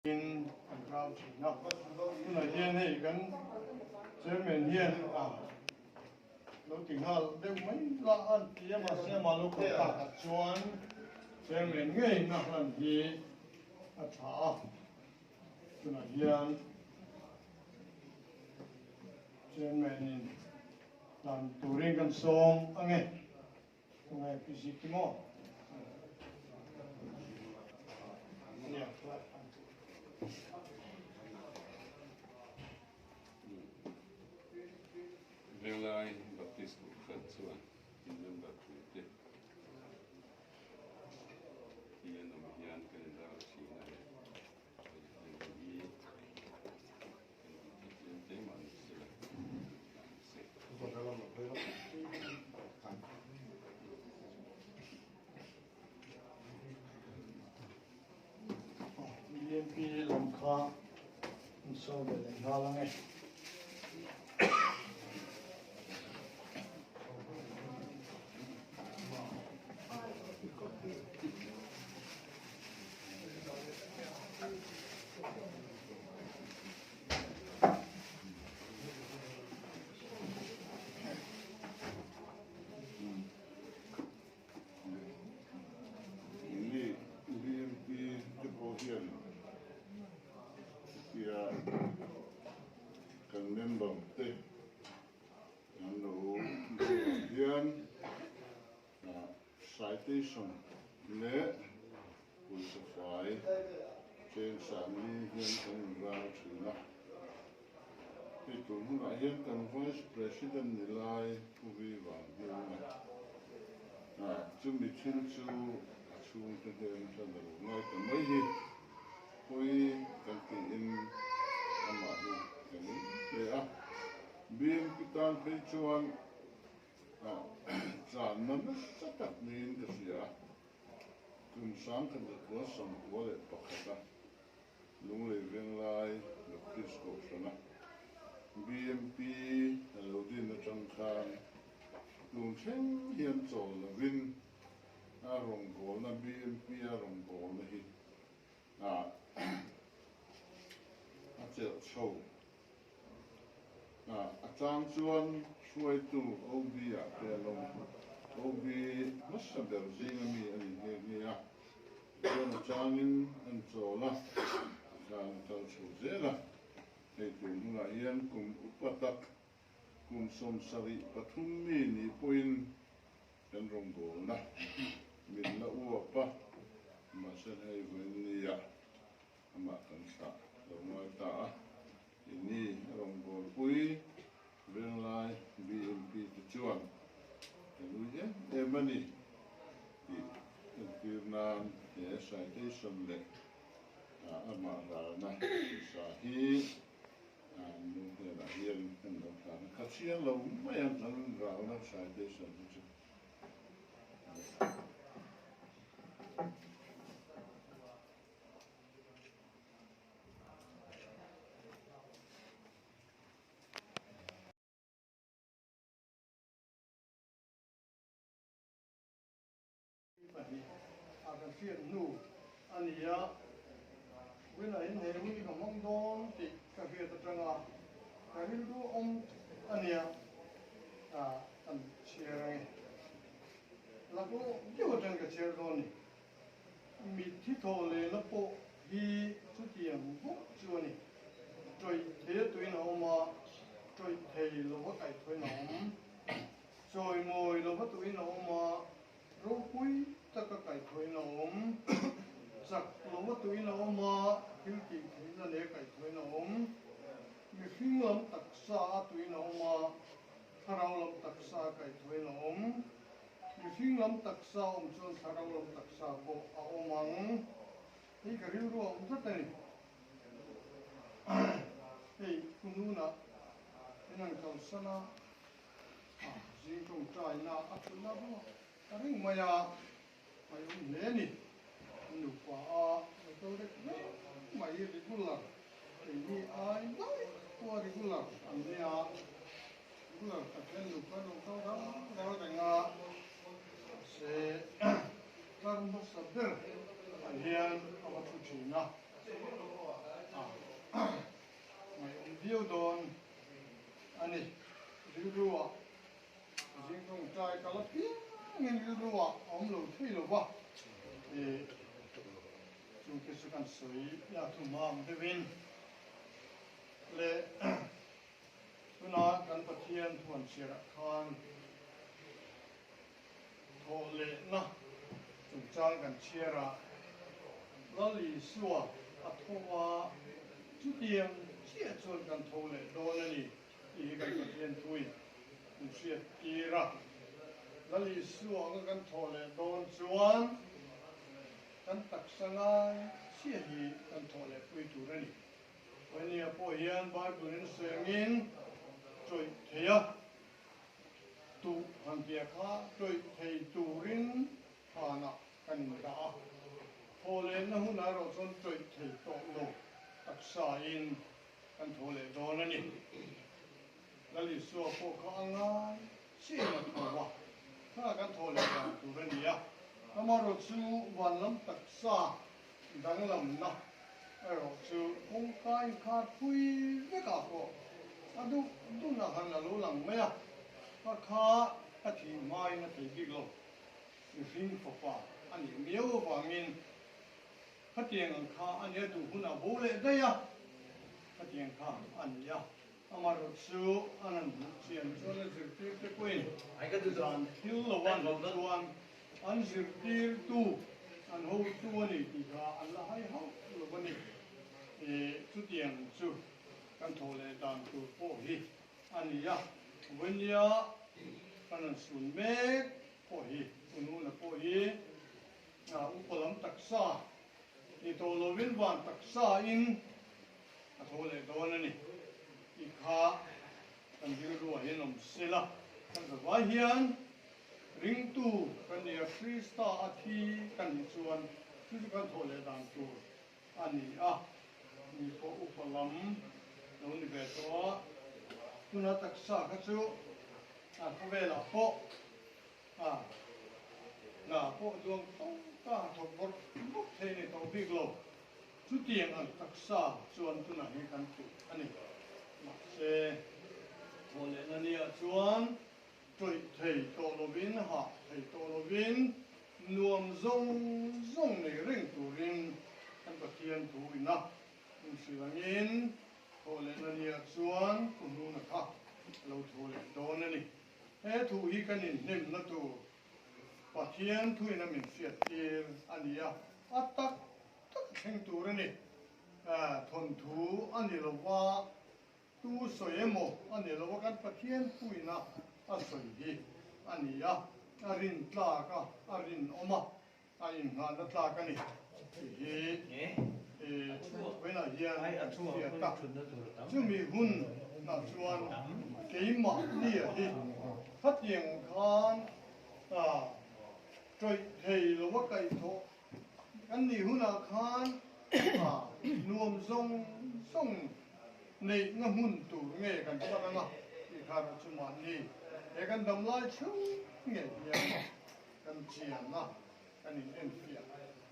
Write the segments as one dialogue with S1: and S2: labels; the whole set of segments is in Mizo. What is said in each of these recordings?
S1: In kan rau thin a, tunah hian hei kan chairman hian a lo ti nghal deuh mai la a ti a, mahse amah lo kal takah chuan chairman ngei na hlan hi a tha a, tunah hian chairman in hlan turin kan sawm ange. Tunge PC ki maw? Nia.
S2: Venglai Baptist Kohhran chuan in member puite hi an awm hian kan inral thin a ni. Hei hi
S1: BMP lam kha an sawi ve leh nghal ang e.
S3: Mi BMP te pawh hian chutia kan member te an lo bulah hian Citation leh pawisa fai cheng sangli hian kan inral thin a. Hei tun hunah hian kan Vice President ni lai Pu Vi Van Hmung a, chumi thil chu a chhungte hnen atang a lo ngai ta mai hi pawi kan tiin amah hi kan in hle a. BMP tan phei chuan Tlanna nasa tak niin ka hria a, kum 1991 a Lunglei Venglai Baptist Kohhrana BMP a lo din atang khan tun thleng hian chawl lovin a rawngbawlna BMP a rawngbawlna hi a chelh chho. A chang chuan hruaitu OB ah te an awm. OB hmasa ber zinga mi a ni nghe nghe a. Tichuan a changin an chawl a, tikhan a kal chho zel a. Hei tun hunah hian kum upa tak, kum 73 mi nih pawhin kan rawngbawlna min la uap a, mahse hei vawiin nia amah kan thlah lo ngai ta a, ini a rawngbawlpui Venglai BMP te chuan ka nui em em a ni tih entir nan he citation leh amah ralna pawisa hi nu hnenah hian kan lo thlan a, ka chiang lo mai ang kan ralna citation hi chu.
S1: Pahnih a kan hriat hnu a ni a, Win-ah in he hun hi ka hmang dawn tih ka hriat atanga ka rilru awm a nia kan chhiar ang e. Laklawh deuh atang ka chhiar dawn ni. Mitthi thaw lehna pawh hi chutiang bawk chu a ni. Tawih thei a tuin a awm a, tawih thei lova kaihthawin a awm. Chawimawi lova tuin a awm a, ropui taka kaihthawin a awm. Chak lova tuin a awm a, thil tih theihna leh kaihthawin a awm. Mihring lam taksa a tuin a awm a, thlarau lam taksa a kaihthawin a awm. Mihring lam taksa awm chuan thlarau lam taksa pawh a awm ang. Hei ka rilru a awm tlat a ni. Hei Kununa in an kalsan a, zing tawngtaina a thutna ruak ta reng mai a, mai awm hle a ni. An nupa a lo kal rek reng mai regular keini ai daih pawh a regular an nia. Regular tak hian nupa an lo kal ral ral reng a, mahse kar hmasa ber ah hian a va thu thin a. viau dawn a ni. Rilru-ah zing tawngtai kal apiangin rilru-ah a awm lo thei lo va, chung te chu kan sawi a thum a ang deuhin leh tuna kan Pathian thuan chhiarah khan Thawh lehna chungchang kan chhiar a, Lal Isua a tho a, chutiang chiah chuan kan tho leh dawn a ni tih hi kan Pathian thuin min hriat tir a. Lal Isua anga kan thawh leh dawn chuan kan taksa ngai chiah hi kan thawh leh pui tur a ni. Pawhnia pawh hian Bible-in sawi angin tawih thei a. Tuh han tia kha tawih thei turin thlanah kan indah a, thaw lehna hunah erawh chuan tawih thei tawh lo taksain kan thaw leh dawn a ni. Lal Isua pawh kha a ngai chian a tho a, thlanah kan thaw leh dan tur a ni a, amaherawh chu van lam taksa danglamna erawh chu kawngka inkhar phui vekah pawh a duh duhna khan a lo lang mai a, kha kha a thih hmain a thei bik lo. Mihring fapa a nih miau avangin khatiang ang kha a nia duh hunah bo leh daih a, khatiang kha a ni a. Amaherawh chu an han hmuh chian chuan a zirtirte pawhin zan thil lo an chuan An zirtirtu, an hotu a ni tih kha an la hai hauh lo a ni. Chutiang chu kan thawh leh dan tur pawh hi a ni a, vawinia kan han sun mek pawh hi, ununa pawh hi upa lam taksa ni tawh lovin van taksain a tho leh dawn a ni tih kha kan rilruah hian awm sela, kan zavai hian Ringtu kan ni a, Krista a thi kan nih chuan chu chu kan thawh leh dan tur a ni a, mi pawh upa lam lo ni ve tawh a, tuna taksa kha chu a khawvelah pawh a hna pawh duang tawka thawk bawrh bawrh thei a ni tawh bik lo, chutiang ang taksa chuan tunah hian kan tih a ni. Mahse, thawh lehna niah chuan Tawih thei tawh lovin, hah thei tawh lovin, nuam zawng zawng nei reng turin kan Pathian thu ina inhrilh angin thawh lehna nia chuan Pu Hnuna kha a lo tho leh dawn a ni. He thu hi kan inhnemna tur Pathian thu ina min hriat tir a ni a, a tak tak thleng tur a ni. Thawnthu a ni lova Tu sawi emaw a ni lo a, kan Pathian puina a sawi hi a ni a, a rin tlak a, a rinawm a, a innghahna tlak a ni tih hi vawiinah hian kan hriat a. Chumi hunah chuan keimahnia hi khatiang khan tawih thei lova kaihthawh Kan nih hunah khan nuam zawng zawng neihna hmun tur nge kan pan anga tih kha rawh chu mahni he kan dam lai chhung ngei hian kan chian a, kan in enfiah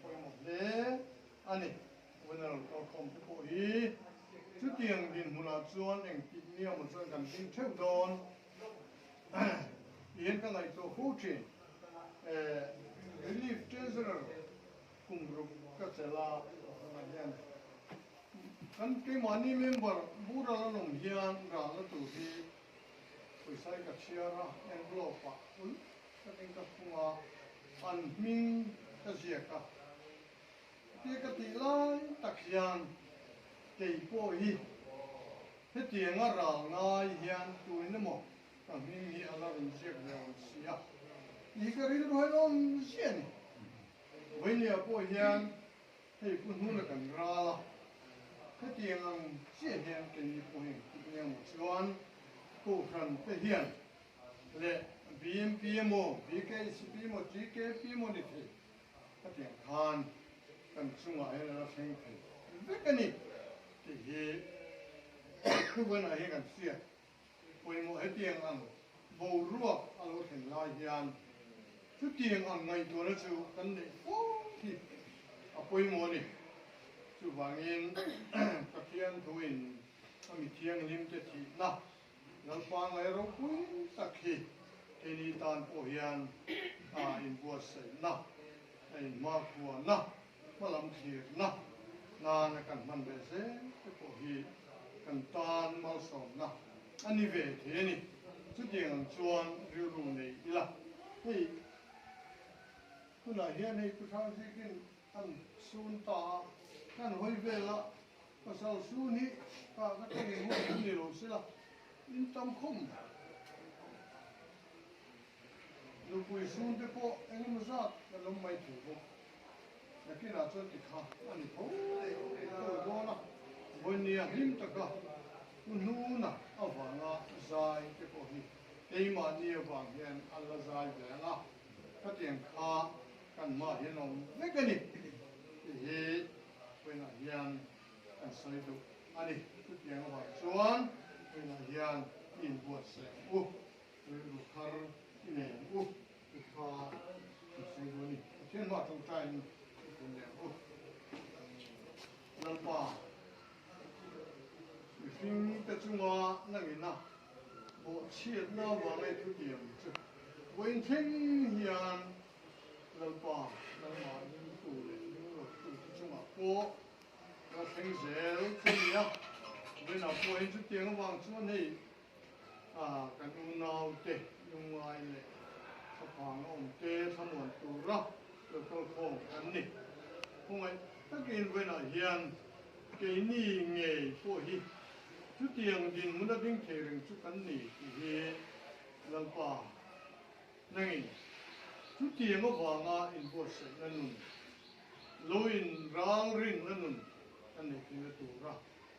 S1: pawimawh hle a ni. General kalkhawm te pawh hi chutiang dinhmunah chuan engtik ni emaw chuan kan ding theuh dawn Tihian ka ngaihtuah fo thin. Relief Treasurer kum ruk ka chelh a, tunah hian kan keimahni member boral an awm hian ralna tur hi pawisa hi ka chhiar a, envelope ah ulh takin ka khung a, an hming ka ziak a. Tia ka tih lai tak hian kei pawh hi hetianga ral ngai hian tuin emaw ka hming hi a la rawn ziak ve awm si a tih ka rilru hi awm ziah a ni. Vawinia pawh hian hei pu hnuna kan ral a, hetiang ang chiah hian keini pawh hi engtik nia maw chuan Kohhran te hian leh BMP emaw BKCP emaw TKP emaw ni thei Khatiang khan kan chungah hian a la thleng thei vek a ni tih hi thubuainah hian kan hriat pawimawh. Hetiang ang boruak a lo thlen lai hian chutiang ang ngaihtuahna chu kan neih fo hi a pawimawh a ni. Chuvangin Pathian thuin. A mi thianghlimte thihna Lalpa ngai ropui tak hi keini tan pawh hian a inbuatsaihna, a inhmakhuana, hmalam thlirna nana kan hman ve zel te pawh hi kan tan malsawmna a ni ve thei a ni. Chutiang ang chuan rilru nei ila, hei hunah hian hei Pu Hrangzikin an sun ta a, kan hawi vel a, pasal sun hi ka ka tawng huan an ni lo sela, in tam khawm mai. Nupui sun te pawh eng emaw zat kan awm mai thei bawk. Nakinah chuan ti kha a ni tho tho dawn a, vawinia hlim taka u hnuna avanga zai te pawh hi keimahni avang hian an la zai ve ang a, khatiang kha kan hmaah hian a awm vek a ni tih hi vawiinah hian kan sawi duh a ni. Chutiang avang chuan vawiinah hian i inbuatsaih ang u, rilru thar i nei ang u tih kha kan sawi duh a ni. Pathian hmaah tawngtaiin i kun leh ang u. Lalpa, mihringte chunga nangina bawhchhiatna avanga i thutiam chu vawiin thleng hian Lalpa, nangmah ringtu leh ringlawtute chungah pawh ka thleng zel che ni a, vawiinah pawh hian chutiang avang chuan hei kan unaute lungngai leh thlaphang a awmte thlamuan tura lo kal khawm kan ni. Khawngaih takin vawiinah hian keini ngei pawh hi chutiang dinhmun a ding thei reng chu kan ni tih hi Lalpa Nangin chutiang avanga inbuatsaihna nun, lo inralrinna nun kan nei theihna tura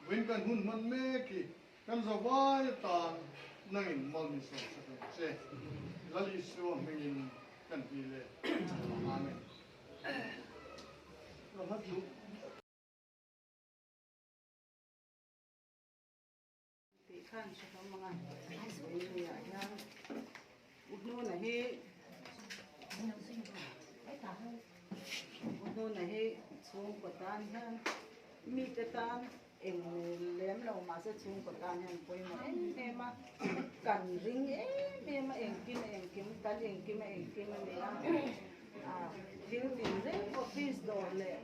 S1: vawiin kan hun hman mek hi kan zavai atan nangin mal min sawmsak ang che. Lal Isua hmingin kan ti le. Amen.
S4: Tih khan hre hlawm ang a, Rinluiah hian U Hnuna hi U Hnuna hi chhungkaw tan hian mite tan eng lem lo mahse chhungkaw tan hian pawimawh em em a, kan ring em em a engkim engkim kan engkim a engkim a ni a. Thil tin reng office dawr leh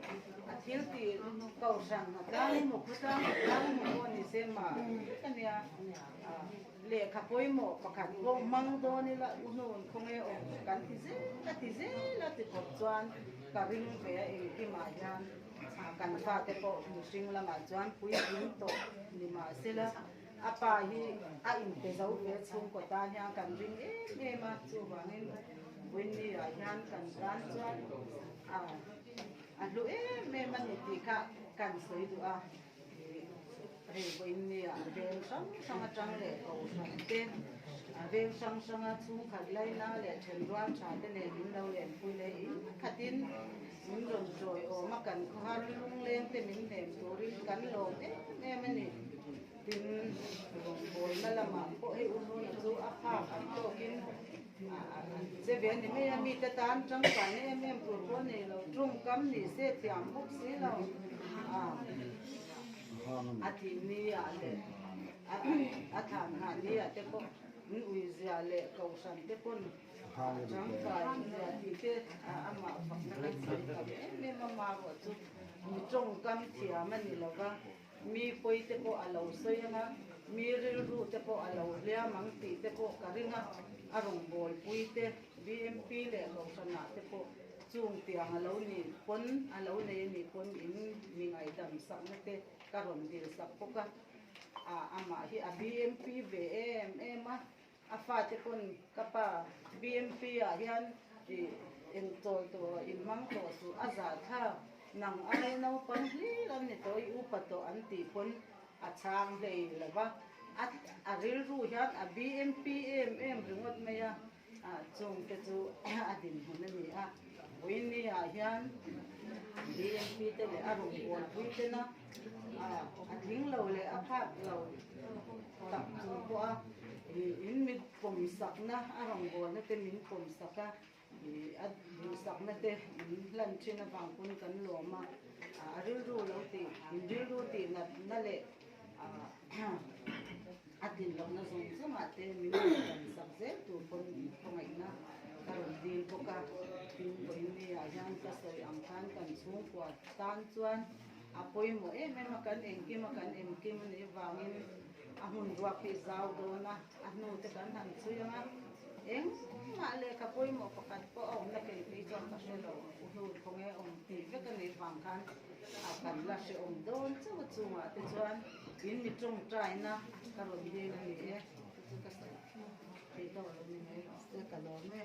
S4: a thil tih kohhran a tlang emaw khawtlang a tlang emaw pawh ni se mah vek a nia. Lehkha pawimawh pakhat pawh hmang dawn ila u hnun khawnge awm kan ti zel a ti zel a ti khawp chuan ka ring ve a engkimah hian kan fate pawh mihring lamah chuan puitling tawh ni mahsela a pa hi a inte zo ve chhungkaw tan hian kan ring em em a chuvangin Winnie ah hian kan tan chuan a hlu em em a ni tih kha kan sawi duh a, hei Winnie ah veng hrang hrang atang leh kohhran te veng hrang hranga chhungkhat laina leh thenrual tha te nen min lo lenpui leh in khatin min rawn tawiawm a kan khawhar lungleng te min hnem turin kan lawm em em a ni. Tin, rawngbawlna lamah pawh hei u Hnuna chu a phak ang tawkin Che ve ni mai a, mite tan tangkaina em em tur pawh nei lo, tawngkam ni se thiam bawk si lo. A thih ni ah leh a thlan nghah ni ah te pawh min ui zia leh kohhran te pawn tangkai zia tih te amah fakna kan sawi tam em em a, marawh chu mi tawngkam thiam a ni lo va. Mi pawi te pawh a lo sawi ang a, mi rilru te pawh a lo hliam ang tih te pawh ka ring a, a rawngbawlpui te, BMP leh Kohhranah te pawh chung tiang a lo nih pawn, a lo nei a nih pawn in mi ngaihdam sakna te ka rawn dil sak bawk a, amah hi a BMP ve em em a, A fate pawn ka pa BMP ah hian i engchawl tawh in hmang tawh suh a zah thlak nang ai naupang hlir an ni tawh i upa tawh an tih pawn a chhang hlei lo va a a rilru hian a BMP em em ringawt mai a chung te chu a dinhmun a ni a Winnie ah hian BMP te leh a rawngbawlpui tena a tling lo leh a phak lo tak chung pawh a in mi pawmsakna a rawngbawlna te min pawmsak a a duhsakna te min hlan thin avang pawn kan lawm a a rilru lo tih in rilru tih natna leh. A tlin lohna zawng zawngah te min rawn dan sak zel tur pawn khawngaihna ka rawn dil bawk a. Tin, vawiinniah hian ka sawi ang khan kan chhungkua tan chuan a pawimawh em em a, kan engkim a, kan engkim a nih avangin a hmun ruak hi zau dawn a, a hnu te kan han chhui ang a, engmah lehkha pawimawh pakhat pawh a awmna kei phei chuan ka hre lo, u hnu khawnge awm tih vek a nih vang khan a kan la hrehawm dawn chauh a chungah te chuan in mi tawngtaina ka rawn dil a ni e, chu chu ka sawi thei tawh lo ni mai se ka lawm e.